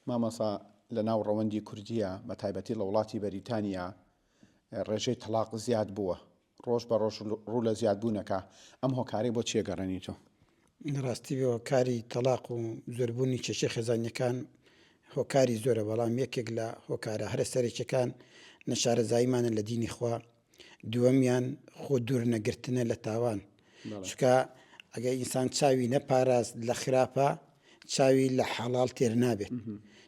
مامۆستا لە ناو ڕەوەندی کوردییە بە تایبەتی لە وڵاتی بەریتانیا ڕێژەی تەڵاق زیاد بووە ڕۆژ بە ڕۆژ ڕوو لە زیادبوونەکە ئەم هۆکارەی بۆ چیە گەڕێنیتەوە؟ ڕاستی هۆکاری تەڵاق و زۆربوونی کێشەی خێزانیەکان هۆکاری زۆرە بەڵام یەکێک لە هۆکارە هەرە سەرەکیەکان نەشارەزاییمانە لە دینی خوا دووەمیان خۆ دوور نەگرتنە لە تاوان چونکە ئەگەر ئینسان چاوی نەپاراست لە خراپە چاوی لە حەڵال تێر نابێت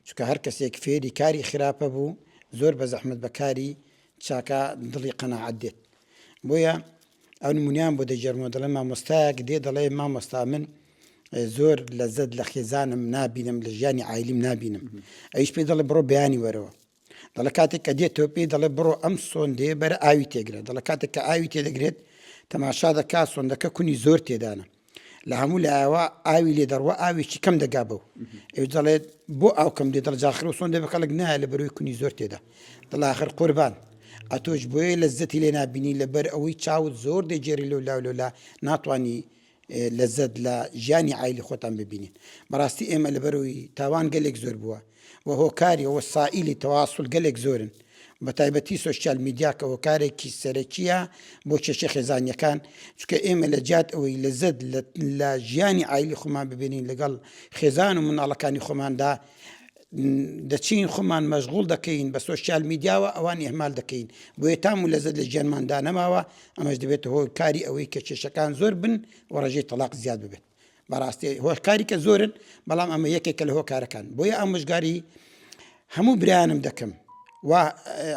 چونکە هەر کەسێک فێری کاری خراپە بوو زۆر بە زەحمت بەکاری چاکە دڵی قەناعەت دێت بۆیە ئەو نمونیان بۆ دەگێڕمەوە دەڵێ مامۆستایەک دێ دەڵێ مامۆستا من زۆر لەزەت لە خێزانم نابینم لە ژیانی عایلیم نابینم ئەویش پێی دەڵێ بڕۆ بەیانی وەرەوە دەڵێ کاتێک کە دێتەوە پێی دەڵێ بڕۆ ئەم سۆندەیە بەرە ئاوی تێگرە دەڵێ کاتێک کە ئاوی تێدەگرێت تەماشا دەکا سۆندەکە کونی زۆر تێدانە لە هەموو لایەوە ئاوی لێ دەڕوە ئاوێکی کەم دەگا بەو ئەو دەڵێت بۆ ئاو کەم دێ دەڵ جاخر و سۆندە بە کەڵک نایە لە بەروی کونی زۆر تێدا دڵاخر قوربان ئەتۆش بۆیە لەزەتی لێ نابینی لەبەر ئەوەی چاوت زۆر دەگێری لەو لاو لەولا ناتوانانی لەزەت لە ژیانی عایلی خۆتان ببینین بەڕاستی ئێمە لەبەرەوەی تاوان گەلێک زۆر بووە و هۆکاری وەسائیلی تەواسول گەلێک زۆرن بەتایبەتی سۆشیال میدیا کە هۆکارێکی سەرەکیە بۆ کێشە خێزانیەکان چونکە ئێمە لە جیات ئەوەی لەزەت لە ژیانی عایلی خۆمان ببینین لەگەڵ خێزان و مناڵەکانی خۆماندا دەچین خۆمان مەشغوڵ دەکەین بە سۆشیال میدیاوە ئەوان ئیهمال دەکەین بۆیە تام و لەزەت لە ژیانماندا نەماوە ئەمەش دەبێتە هۆکاری ئەوەی کە کێشەکان زۆر بن و ڕێژەی تەڵاق زیاد ببێت بەڕاستی هۆکاری کە زۆرن بەڵام ئەمە یەکێکە لە هۆکارەکان بۆیە ئامۆژگاری هەموو برایانم دەکەم و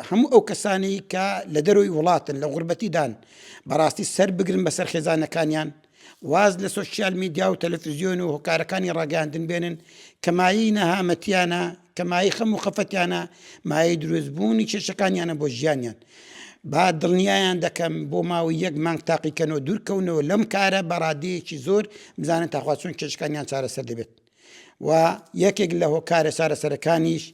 هەموو ئەو کەسانی کە لە دەرەوەی وڵاتن لە غوربەتیدان بەڕاستی سەر بگرن بەسەر خێزانەکانیان واز لە سۆشیال میدیا و تەلەفزیۆن و هۆکارەکانی ڕاگەیاندن بێنن کە مایەی نەهامەتیانە کە مایەی خەم و خەفەتیانە مایەی دروستبوونی کێشەکانیانە بۆ ژیانیان با دڵنیایان دەکەم بۆ ماوەی یەک مانگ تاقیکەنەوە دوورکەونەوە لەم کارە بە ڕادەیەکی زۆر بزانن تاخوا چۆن کێشەکانیان چارەسەر دەبێت و یەکێک لە هۆکارە چارەسەرەکانیش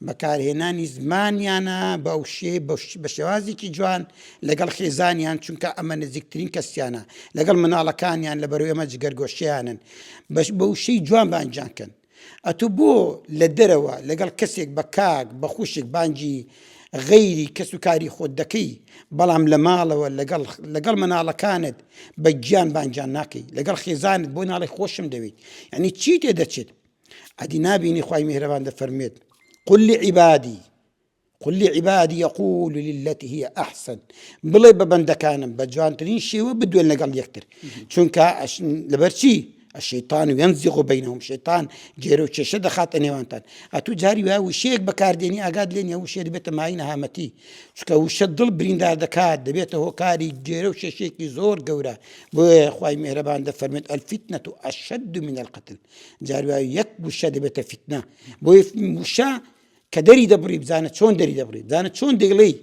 بەکارهێنانی زمانیانە بە شێ بە شێوازێکی جوان لەگەڵ خێزانیان چونکە ئەمە نزیکترین کەسیانە لەگەڵ مناڵەکانیان لە بەرەو ئێمە جگەرگۆشیانن بەش بە وشەی جوان بانگیان کەن ئەتوو بۆ لە دەرەوە لەگەڵ کەسێک بە کاک بە خوشک بانگی غەیری کەس و کاری خۆت دەکەی بەڵام لە ماڵەوە لەگەڵ لەگەڵ مناڵەکانت بە گیان بانگیان ناکەی لەگەڵ خێزانت بۆ ناڵێ خۆشم دەوێیت یعنی چی تێ دەچێت ئەدی نابینی خوای میهرەبان دەفەرموێت قل لعبادی قل لعبادی یقول للتی هی احسن بڵێ بە بەندەکانم بە جوانترین شێوە بدوێن لەگەڵ یەکتر چونکە لەبەر چی الشیطان ينزغ بینهم شەیتان گێرە و کێشە دەخاتە نێوانتان ئەتوو جاری وایە وشەیەک بەکاردێنی ئاگات لێ نیە وشەیە دەبێتە مایەی نەهامەتی چونکە وشە دڵ بریندار دەکات دەبێتە هۆکاری گێرە و کێشەیەکی زۆر گەورە بۆیە خوای میهرەبان دەفەرمێت الفتنة اشد من القتل جاری وایە یەک وشە دەبێتە فیتنە بۆیە وشە کە دەری دەبڕی بزانە چۆن دەری دەبڕی بزانە چۆن دەیڵێی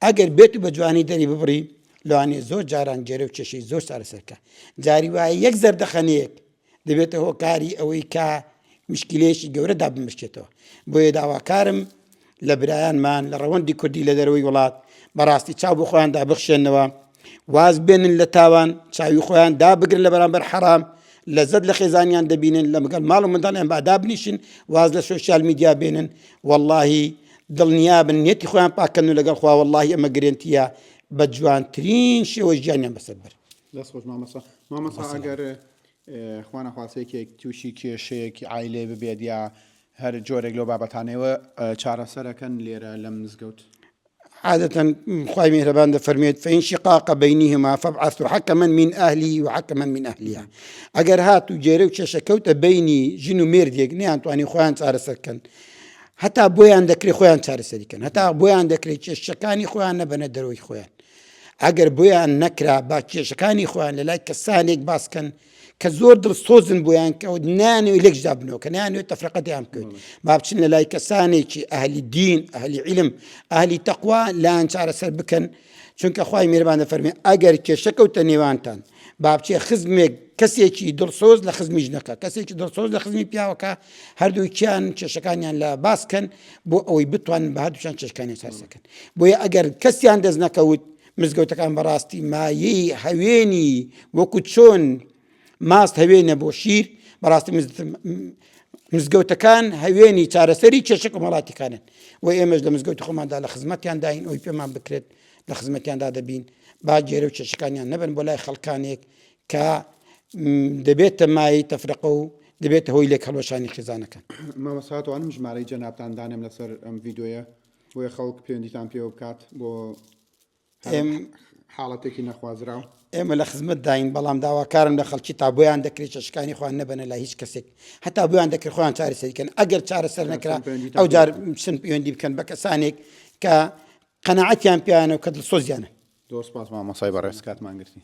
ئەگەر بێت و بە جوانی دەری ببڕی لەوانەیە زۆر جاران گێرە و کێشەی زۆر چارەسەرکە جاری وایە یەک زەردەخەنەیەک دەبێتە هۆکاری ئەوەی کە مشکلەیەکی گەورە دابمشکێتەوە بۆیە داواکارم لە برایانمان لە ڕەوەندی کوردی لە دەرەوەی وڵات بەڕاستی چاو بۆ خۆیاندا بخشێنەوە واز بێنن لە تاوان چاوی خۆیان دابگرن لە بەرامبەر حەرام لەزەت لە خێزانیان دەبینن لە مگەڵ ماڵ و منداڵیان با دابنیشن واز لە سۆشیال میدیا بێنن واللهی دڵنیابن نیەتی خۆیان پاکەن و لەگەڵ خوا واللهی ئەمە گرێنتیە بە جوانترین شێوە ژیانیان بەسەر بەر. دەست خۆش مامۆستا مامۆستا ئەگەر خوانەخواستە یەکێک تووشی کێشەیەکی عایلێ ببێت یا هەر جۆرێک لەو بابەتانەوە چارەسەرەکەن لێرە لەم مزگەوت عادەتەن خوای میهرەبان دەفەرموێت فإن شقاق بینهما فابعثوا حکما من أهله وحکما من أهلها ئەگەر هات و گێرە و کێشە کەوتە بینی ژن و مێردێک نیانتوانی خۆیان چارەسەر کەن هەتا بۆیان دەکرێت خۆیان چارەسەری کەن هەتا بۆیان دەکرێت کێشەکانی خۆیان نەبەنە دەرەوەی خۆیان ئەگەر بۆیان نەکرا با کێشەکانی خۆیان لە لای کەسانێک باسکەن کە زۆر دڵسۆزن بۆیان کە نانەوێت لێک جدا بنەوە کە نانەوێت تەفرەقەتیان بکەوێت با بچن لە لای کەسانێکی ئەهلی دین ئەهلی عیلم ئەهلی تەقوا لایان چارەسەر بکەن چونکە خوای میهرەبان دەفەرمێ ئەگەر کێشە کەوتە نێوانتان با بچێ خزمێک کەسێکی دڵسۆز لە خزمی ژنەکە کەسێکی دڵسۆز لە خزمی پیاوەکە هەردووکیان کێشەکانیان لە باسکەن بۆ ئەوەی بتوانن بە هەردووکیان کێشەکانیان چارەسەرکەن بۆیە ئەگەر کەسیان دەست نەکەوت مزگەوتەکان بەڕاستی مایەی هەوێنی وەکو چۆن ماست هەوێنە بۆ شیر بەڕاستی. مزگەوتەکان هەوێنی چارەسەری کێشە کۆمەڵاتیەکانن و ئێمەش لە مزگەوتی خۆماندا لە خزمەتیانداین ئەوی پێمان بکرێت لە خزمەتیاندا دەبین با گێرە و کێشەکانیان نەبن بۆ لای خەڵکانێک کە دەبێتە مایەی تەفرەقە و دەبێتە هۆی لێک هەڵوەشانی خێزانەکان. مامۆستا توانم ژمارەی جەنابتان دانێم لەسەر ئەم ڤیدۆیە بۆیە خەڵک پەیوەندیتان پێوە بکات بۆ حاڵەتێکی نەخوازراو. ئێمە لە خزمەت داین بەڵام داواکارم لە خەڵکی تا بۆیان دەکرێت چەشکانی خۆیان نەبەنە لای هیچ کەسێک هەتا بۆیان دەکرێت خۆیان چارەسەری کەن ئەگەر چارەسەر نەکرا ئەو جار بچن پەیوەندی بکەن بە کەسانێک کە قەناعەتیان پێیانە و کە دڵسۆزیانە. زۆر سپاس مامۆستای بەڕێز کاتمان گرتی.